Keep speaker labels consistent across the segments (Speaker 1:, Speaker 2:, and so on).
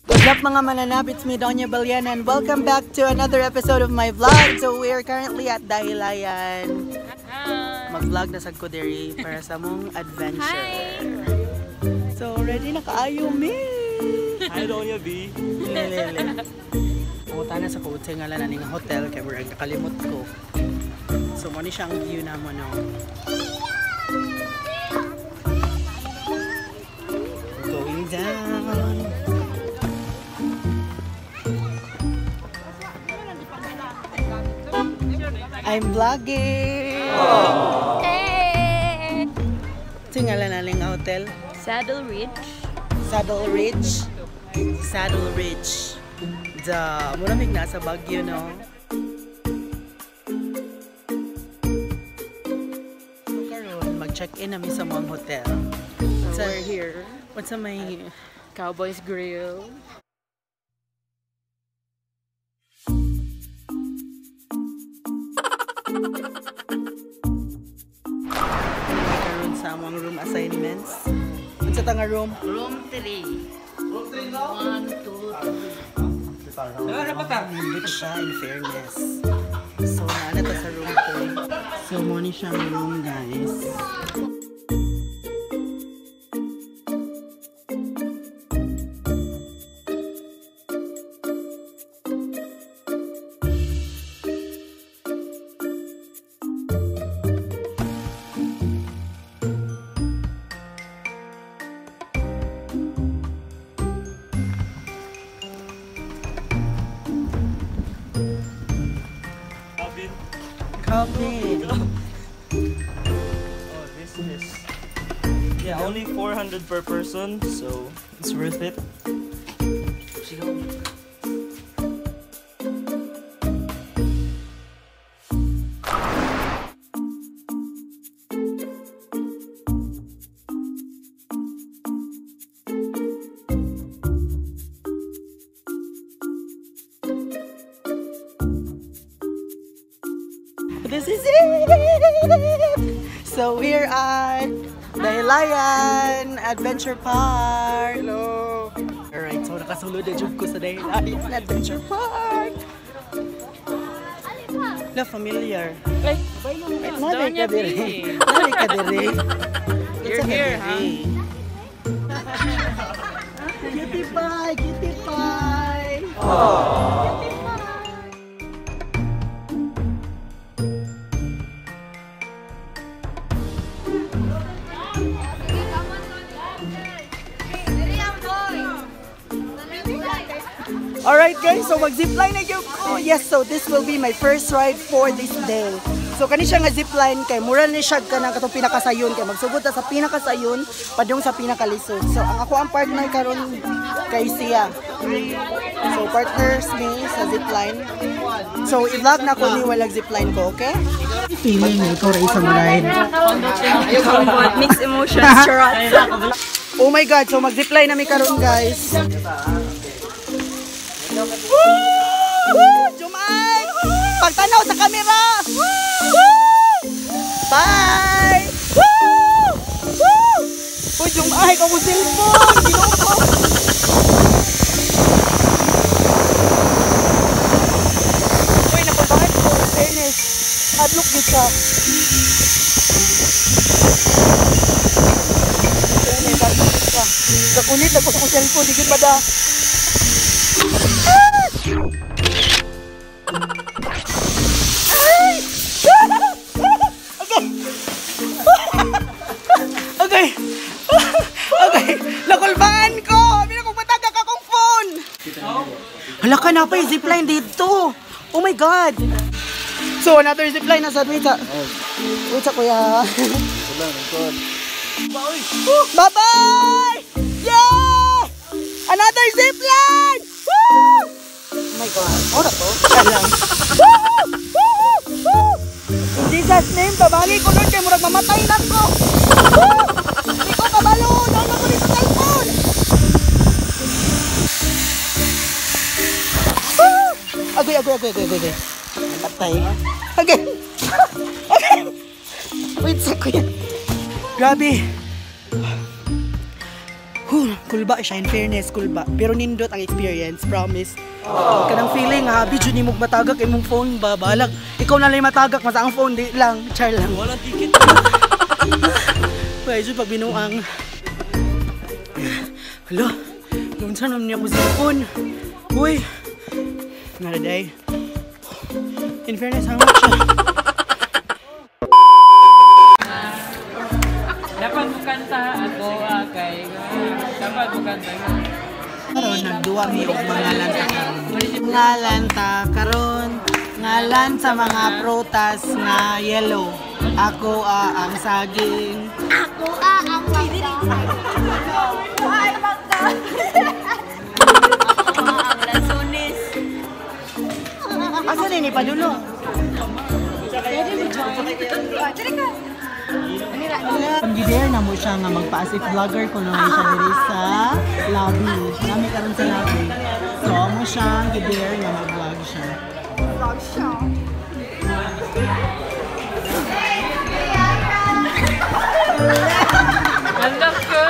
Speaker 1: What's up, mga mananap? It's me, Donya Baliana, and welcome back to another episode of my vlog. So we are currently at Dahilayan. Mag-vlog na sad ko diri para sa mong adventure.
Speaker 2: Hi!
Speaker 1: So ready na kaayo mi!
Speaker 3: Hi, Donya B.
Speaker 1: Lelele. Pumunta na sa kuutay nga lang nga hotel kay murag nakalimot ko. So mo ni siya ang view namo, no. Going down. I'm vlogging!
Speaker 2: Hey!
Speaker 1: Tingala na lang hotel.
Speaker 2: Saddle Ridge.
Speaker 1: Saddle Ridge. Saddle Ridge. Da, muramig nasa Baguio, no? So karon, mag-check-in nami sa mong hotel.
Speaker 2: So we're here.
Speaker 1: What's sa may
Speaker 2: Cowboys Grill.
Speaker 1: Karon sa among room assignments. Unsa ta nga room?
Speaker 2: Room 3. Room 3 1, 2, 3.
Speaker 1: Nindot siya, in fairness. So, naana ta sa room 3. So, mo ni siyang room, guys. Calvin.
Speaker 3: Oh, this is, yeah, only 400 per person, so it's worth it.
Speaker 1: This is it! So we're at Dahilayan Adventure Park. Hello! Alright, so nakasulod na jud ko sa Dahilayan Adventure Park. La familiar.
Speaker 2: Ay,
Speaker 1: Nari ka
Speaker 2: Doña
Speaker 1: diri.
Speaker 2: B.
Speaker 1: Nari ka diri.
Speaker 2: You're
Speaker 1: Unsa ka
Speaker 2: here,
Speaker 1: diri? Cutie pie! Cutie pie! Alright guys, so mag-zipline na gyud ko. Yes, so this will be my first ride for this day. So kani siya nga zipline kay mura ni siya kanang katong pinakasayon kay magsugod ta sa pinakasayon padung sa pinakalisod. So ang ako ang partner karon kay siya. So partners me sa zipline. So i-vlog na ko ni walang zipline ko, okay? Feeling ikaw ra isang ride.
Speaker 2: Mixed emotions, charot.
Speaker 1: Oh my God, so mag-zipline na mi karon, guys. Woo! Jumay! Pagtanaw sa camera! Woo! Bye! Woo! Woo! Uy, Jumay, kamo cellphone! Ginoo ko! Uy, napuntahan ko. Fairness. Hadlok gyud siya. Fairness, hadlok gyud siya. Kakunit na po sa akong cellphone. Di gyud mada. Okay. Okay. Okay. Nakulbaan ko. Abi na kong matagak akong phone. Hala ka na pa yung zipline dito. Oh my God. So another zipline na sad. Wait sa. Wait sa, kuya. Bye-bye! Yeah! Another zip line! Woo! Oh my God. Ora to? Alam. Woo! Woo! Woo! In Jesus name, tabangi ko nun kay murag mamatay lang ko. Woo! Di ko kabalo. Doon ako dito cellphone. Woo! Agoy, agoy, agoy, agoy, agoy. Patay. Okay. Okay. Wait sa kuya. Grabe. Huh, kulba siya, in fairness, kulba. Pero nindot ang experience, promise. Kanang feeling ha, video ni mong matagak imong phone ba, balag. Ikaw na lang matagak, mas ang phone di lang, char lang.
Speaker 3: Walang ticket.
Speaker 1: Pwede pag binuang. Hala, doon saan naman niya ko cellphone. Uy, naraday. In fairness, hangat siya.
Speaker 2: Dapat mo kanta ako kay. Dapat mo kanta.
Speaker 1: Karon nagduwa mi og mga lanta karon. Ngalan ta karon, ngalan sa mga prutas nga yellow. Ako ang saging.
Speaker 4: Ako ang mangga. Ako ay mangga.
Speaker 2: Ako ang lansones.
Speaker 1: Asa ni padulo?
Speaker 2: Pwede mo join. Dili ka.
Speaker 1: Ang gidare na mo siya nga magpa-as if vlogger ko naman siya diri sa lobby. Nami karon sa lobby. So mo siya gidare nga mag-vlog siya.
Speaker 4: Vlog siya.
Speaker 2: Ganda ko.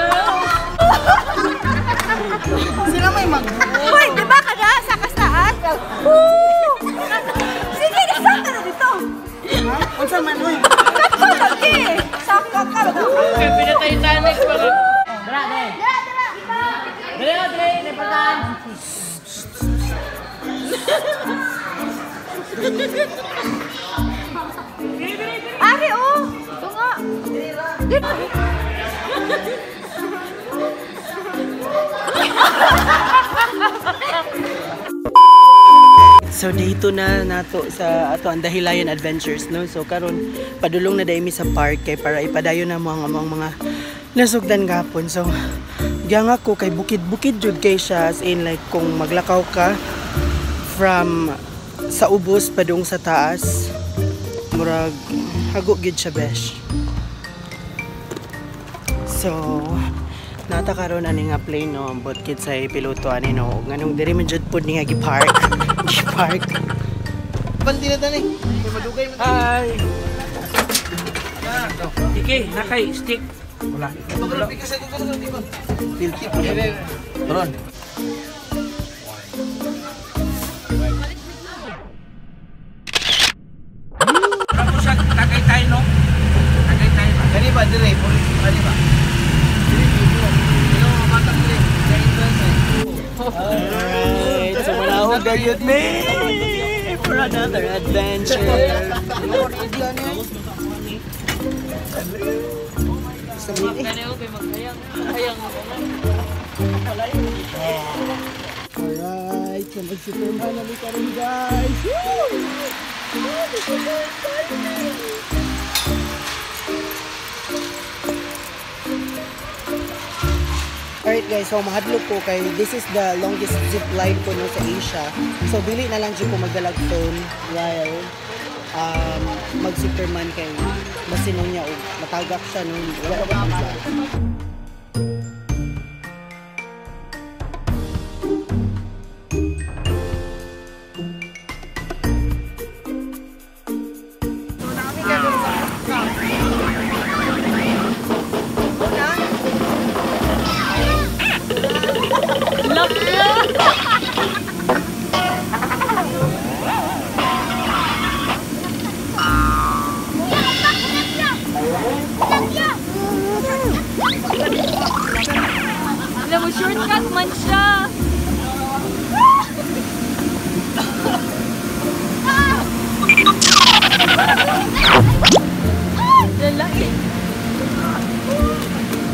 Speaker 1: Sila may mag
Speaker 4: Uy, di ba ka na? Sa kastaan? Woo! Sige, nasaka na dito.
Speaker 1: Unsa man oy?
Speaker 4: Lagi! Saka ka.
Speaker 2: Kaya pinatay-Titanic pa rin. Dara, dara. Dara, dara. Dara,
Speaker 4: Ari, oh! Ito nga. Dito.
Speaker 1: So dito na nato sa ato ang Dahilayan Adventures, no. So karon padulong na daymi sa park kay para ipadayon na mo ang among mga nasugdan gapon. So gyang ako kay bukid-bukid jud kay siya, as in like kung maglakaw ka from sa ubos padung sa taas, murag hago gyud siya besh. So nata karon ani nga plane, no, ambot kid sa piloto ani, no, nganong diri man jud pod ni nga gi-park. Gi-park.
Speaker 3: Bandi na tani. Kay madugay man.
Speaker 2: Hi. Iki, nakay stick. Wala.
Speaker 3: Turon.
Speaker 2: Ako sa Tagaytay, no? Tagaytay ba?
Speaker 3: Kani ba dire? Kani ba? Dire dito. Ino matang dire. Sa entrance ay.
Speaker 1: Alright, so manahog gayud me for another adventure. Alright, so mag-superman na mi karon guys. Woo! Oh, this is so exciting! Alright guys, so mahadlok ko kay this is the longest zip line ko no sa Asia. So dili na lang jud ko magdalag phone while mag-superman kay masinong niya og matagak siya no. Wala pa man.
Speaker 2: Alam mo, shortcut man siya. Lalaki. Wala man siya.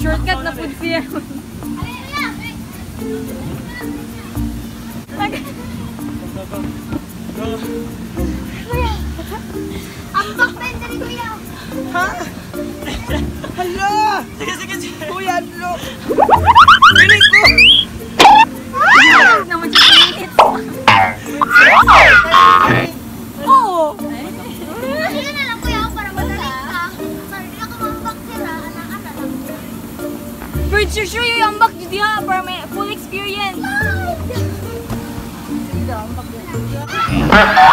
Speaker 4: Shortcut na pud siya.
Speaker 5: Ambak na yun, dali, kuya.
Speaker 1: Ha? Hala!
Speaker 3: Sige, sige, sige.
Speaker 1: Kuya, lo! Pili ko!
Speaker 4: Naman siya minutes. Oo.
Speaker 5: Sige na lang, kuya, para madali ka. Para di ako mambak sira, anak-anak lang.
Speaker 4: But sure yung ambak jud diha para may full experience. Wala.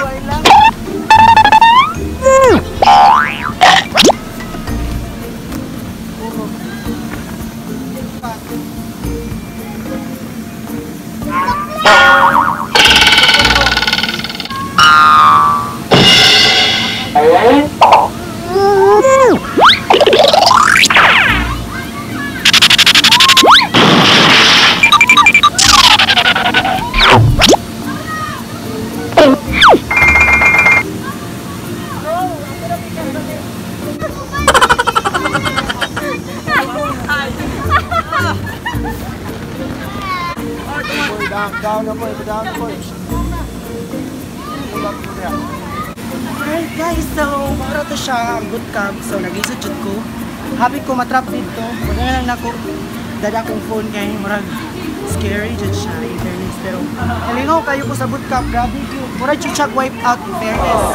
Speaker 1: Buhay lang.
Speaker 6: Down, down na po, down na po.
Speaker 1: Alright guys, so mara to siya ang bootcamp. So nag-isod jud ko. Happy ko matrap dito. Wala na lang nako dada akong phone kay murag scary jud siya in fairness, pero nalingaw kayo ko sa bootcamp. Grabe gyud. Murag jud siya wipe out in fairness.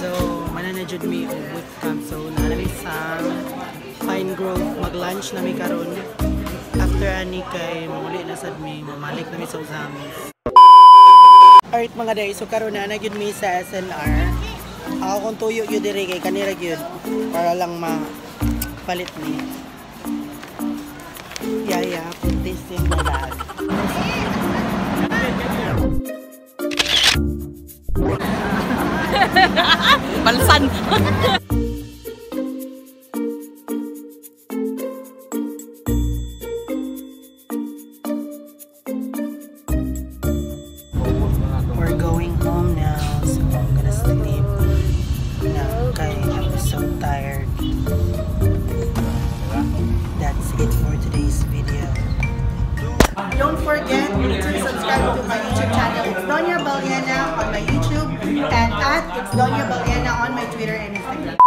Speaker 1: So, mana na jud mi og bootcamp. So, naa na mi sa Pine Grove. Mag-lunch na mi karon. After ani kay mamuli na sad mi, mamalik na mi sa Ozamiz. Alright mga day, so karon na gyud mi sa SNR. Ako kung tuyo gyud diri kay kanira gyud para lang mapalit ni. Yeah, put this in the bag.
Speaker 2: Balsan.
Speaker 1: We're going home now, so I'm gonna sleep na kay I'm so tired. That's it for today's video. Don't forget to subscribe to my YouTube channel. It's Donya Ballena on my YouTube and at It's Donya Ballena on my Twitter and Instagram.